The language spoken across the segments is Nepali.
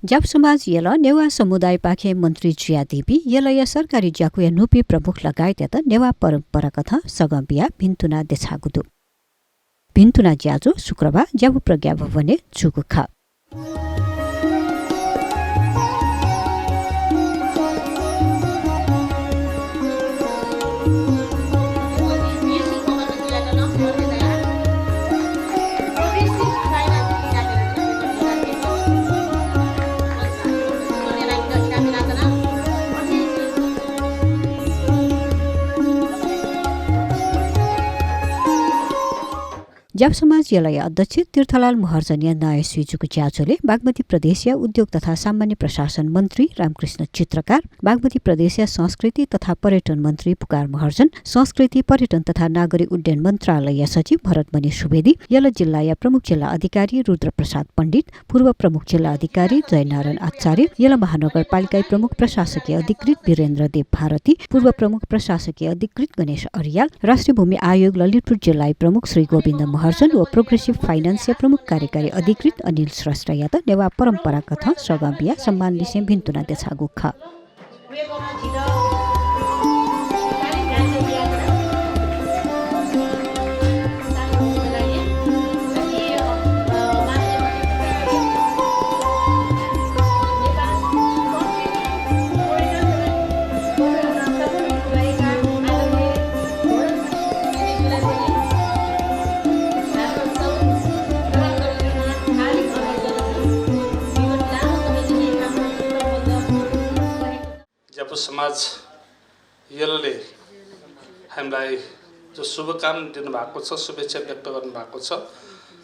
जाप समाज यल नेवा समुदाय पाखे मन्त्री जिया देवी यलय सरकारी ज्याकुया नुपी प्रमुख लगायत यत नेवा परम्परागत सगम्बिया भिन्तुना देछागुदु भिन्तुना ज्याजो शुक्रबार ज्याबु प्रज्ञा भवने जुगुख जाप समाज यलय अध्यक्ष तीर्थलाल महर्जनीय नयाँ स्विजुको ज्याजोले बागमती प्रदेशीय उद्योग तथा सामान्य प्रशासन मन्त्री रामकृष्ण चित्रकार, बागमती प्रदेशीय संस्कृति तथा पर्यटन मन्त्री पुकार महर्जन, संस्कृति पर्यटन तथा नागरिक उड्डयन मन्त्रालय सचिव भरतमणि सुवेदी, यल जिल्लाया प्रमुख जिल्ला अधिकारी रुद्रप्रसाद पण्डित, पूर्व प्रमुख जिल्ला अधिकारी जयनारायण आचार्य, यल महानगरपालिका प्रमुख प्रशासकीय अधिकृत वीरेन्द्र देव भारती, पूर्व प्रमुख प्रशासकीय अधिकृत गणेश अरियाल, राष्ट्रिय भूमि आयोग ललितपुर जिल्ला प्रमुख श्री गोविन्द महर्जन व प्रोग्रेसिभ फाइनान्सया प्रमुख कार्यकारी अधिकृत अनिल श्रेष्ठ यात नेवा परम्परागत सगम्बिया सम्मान लिसे भिन्तुना देछागुख समाज यलले हामीलाई जो शुभकामना दिनुभएको छ, शुभेच्छा व्यक्त गर्नुभएको छ,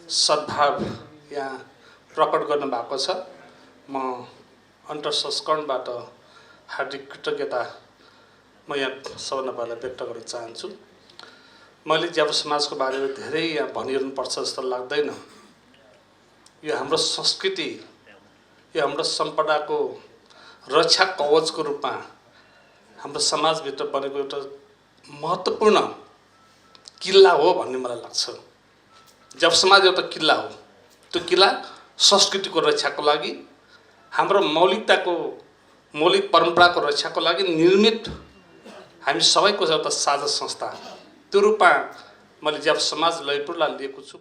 सद्भाव यहाँ प्रकट गर्नुभएको छ। म अन्तर्संस्करणबाट हार्दिक कृतज्ञता म यहाँ सबभन्दा पहिला व्यक्त गर्न चाहन्छु। मैले ज्यापु समाजको बारेमा धेरै यहाँ भनिरहनुपर्छ जस्तो लाग्दैन। यो हाम्रो संस्कृति, यो हाम्रो सम्पदाको रक्षा कवचको रूपमा हाम्रो समाजभित्र बनेको एउटा महत्त्वपूर्ण किल्ला हो भन्ने मलाई लाग्छ। जब समाज एउटा किल्ला हो, त्यो किल्ला संस्कृतिको रक्षाको लागि, हाम्रो मौलिक परम्पराको रक्षाको लागि निर्मित हामी सबैको एउटा साझा संस्था, त्यो रूपमा मैले जब समाज ललितपुरलाई लिएको छु।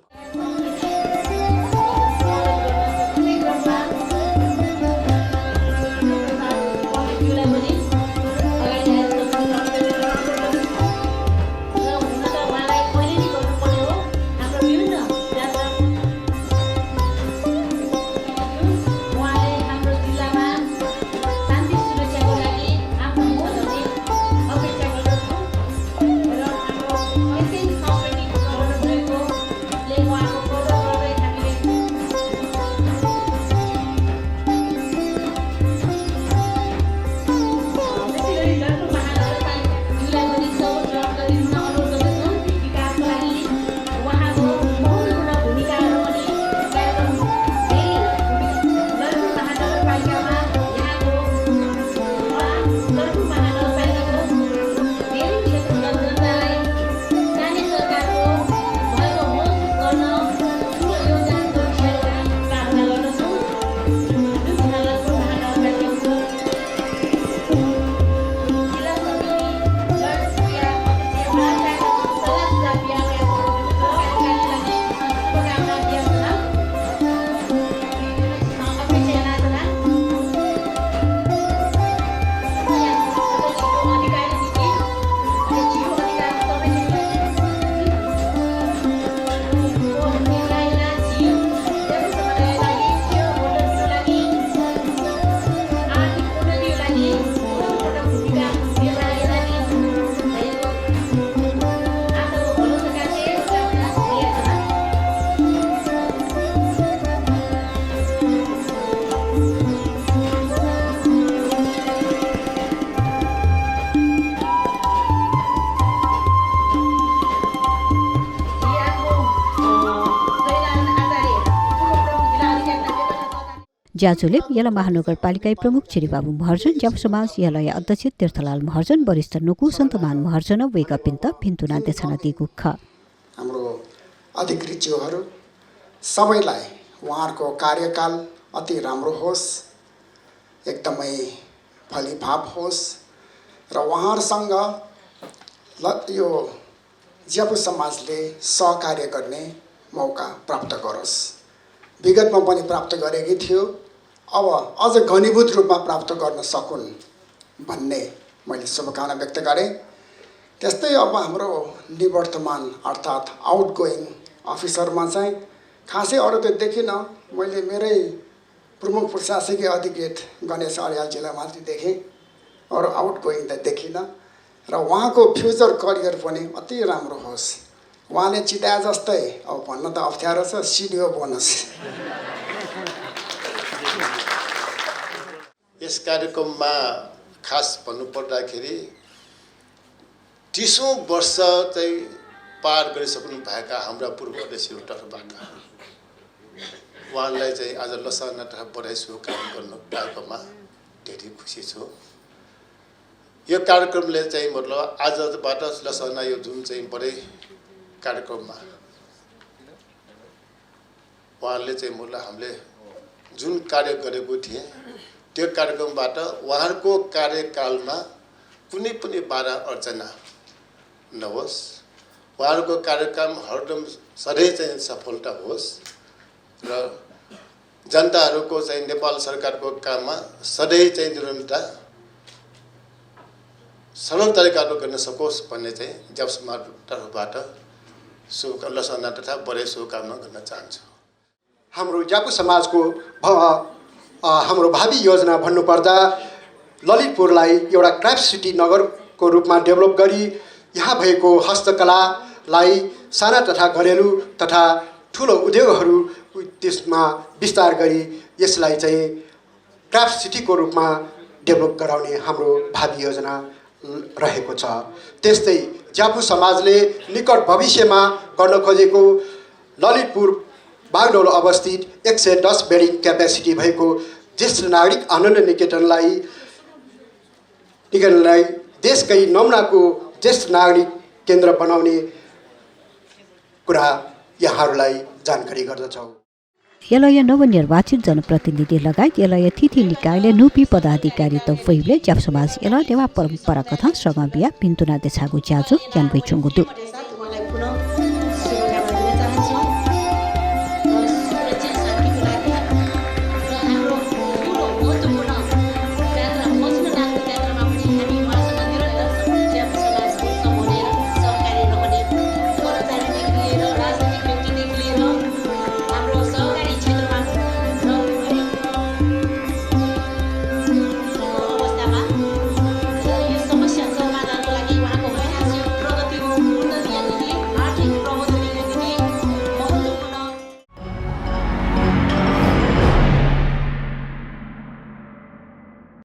ज्याजोले यला महानगरपालिका प्रमुख छिरिबाबु महर्जन, ज्याप समाज यलय अध्यक्ष तीर्थलाल महर्जन, वरिष्ठ नुकु सन्तमान महर्जन वेगपिन्त भिन्तुना देछना दिगुख। हाम्रो अधिकृतज्यूहरू सबैलाई उहाँहरूको कार्यकाल अति राम्रो होस्, एकदमै फलिफाप होस् र उहाँहरूसँग यो ज्यापु समाजले सहकार्य गर्ने मौका प्राप्त गरोस्। विगतमा पनि प्राप्त गरेकै थियो, अब अझ घनीभूत रूपमा प्राप्त गर्न सकुन् भन्ने मैले शुभकामना व्यक्त गरेँ। त्यस्तै अब हाम्रो निवर्तमान अर्थात् आउटगोइङ अफिसरमा चाहिँ खासै अरू त देखिनँ। मैले मेरै प्रमुख प्रशासकीय अधिकृत गणेश अर्यालजीलाई मात्रै देखेँ, अरू आउटगोइङ त देखिनँ। र उहाँको फ्युचर करियर पनि अति राम्रो होस्। उहाँले चिताए जस्तै अब भन्न त अप्ठ्यारो छ, सिडिओ बनोस्। यस कार्यक्रममा खास भन्नुपर्दाखेरि 30औं वर्ष चाहिँ पार गरिसक्नु भएका हाम्रा पूर्व अध्यक्षहरू तर्फबाट उहाँलाई चाहिँ आज लसना तथा बधाई शुभकामना गर्न पाएकोमा धेरै खुसी छु। यो कार्यक्रमले चाहिँ मतलब आजबाट लसना यो जुन चाहिँ बधाई कार्यक्रममा उहाँले चाहिँ मतलब हामीले जुन कार्य गरेको थिए त्यो कार्यक्रमबाट उहाँहरूको कार्यकालमा कुनै पनि बाधा अर्चना नहोस्, उहाँहरूको कार्यक्रम हरदम सधैँ चाहिँ सफलता होस् र जनताहरूको चाहिँ नेपाल सरकारको काममा सधैँ चाहिँ निरन्तर सरल तरिकाले गर्न सकोस् भन्ने चाहिँ ज्यापु समाज तर्फबाट लसना तथा बधाई शुभकामना गर्न चाहन्छु। हाम्रो ज्यापु समाजको हाम्रो भावी योजना भन्नुपर्दा ललितपुरलाई एउटा क्राफ्ट सिटी नगरको रूपमा डेभलप गरी यहाँ भएको हस्तकलालाई साना तथा घरेलु तथा ठुलो उद्योगहरू त्यसमा विस्तार गरी यसलाई चाहिँ क्राफ्ट सिटीको रूपमा डेभलप गराउने हाम्रो भावी योजना रहेको छ। त्यस्तै ज्यापु समाजले निकट भविष्यमा गर्न खोजेको ललितपुर बागडोल अवस्थित 110 बेडिङ क्यापेसिटी भएको ज्येष्ठ नागरिक आनन्द निकेतनलाई देशकै नमुनाको ज्येष्ठ नागरिक केन्द्र बनाउने कुरा यहाँहरूलाई जानकारी गर्दछौँ। एलय नवनिर्वाचित जनप्रतिनिधि लगायत एलय तिथि निकायले नुपी पदाधिकारी त वैले ज्याप समाज एल नेवा परम्परा कथा सगबिया पिन्तुना देछागु ज्याजु ज्ञान भइचुङ्गु